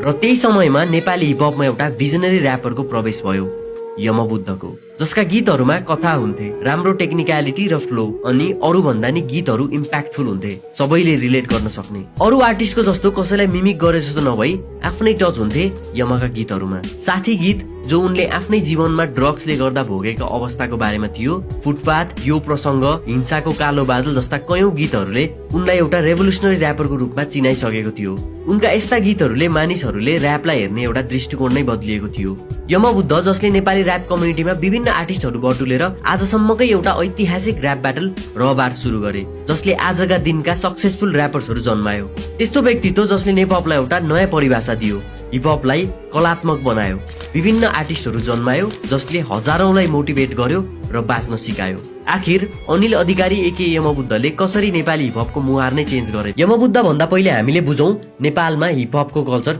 र त्यही समयमा नेपाली हिपहपमा एउटा भिजनरी र्यापरको प्रवेश भयो, यमबुद्धको, जसका गीतहरूमा कथा हुन्थे, राम्रो टेक्निकलिटी र फ्लो, अनि अरू भन्दा नि गीतहरू इम्प्याक्टफुल हुन्थे, सबैले रिलेट गर्न सक्ने। अरू आर्टिस्टको जस्तो कसैलाई मिमिक गरे जस्तो नभई आफ्नै टच हुन्थे यमका गीतहरूमा। साथी गीत जो उनले आफ्नै जीवनमा ड्रग्सले गर्दा भोगेको अवस्थाको बारेमा थियो, फुटपाथ, यो प्रसङ्ग, हिंसाको कालो बादल जस्ता कयौं गीतहरूले उनलाई एउटा रेभोल्युसनरी र्यापरको रूपमा चिनाइसकेको थियो। उनका यस्ता गीतहरूले मानिसहरूले र्यापलाई हेर्ने एउटा दृष्टिकोण नै बदलिएको थियो। यमबुद्ध, जसले नेपाली र्याप कम्युनिटीमा विभिन्न आर्टिस्टहरू बटुलेर आजसम्मकै एउटा ऐतिहासिक र्याप ब्याटल रहबार सुरु गरे, जसले आजका दिनका सक्सेसफुल र्यापर्सहरू जन्मायो। त्यस्तो व्यक्तित्व जसले हिपहपलाई एउटा नयाँ परिभाषा दियो, हिपहपलाई कलात्मक बनायो, विभिन्न आर्टिस्टहरू जन्मायो जसले हजारौंलाई मोटिभेट गर्यो र बाँच्न सिकायो। आखिर अनिल अधिकारी एके यमबुद्धले कसरी नेपाली हिपहपको मुहार नै चेन्ज गरे? यमबुद्ध भन्दा पहिले हामीले बुझौं नेपालमा हिपहपको कल्चर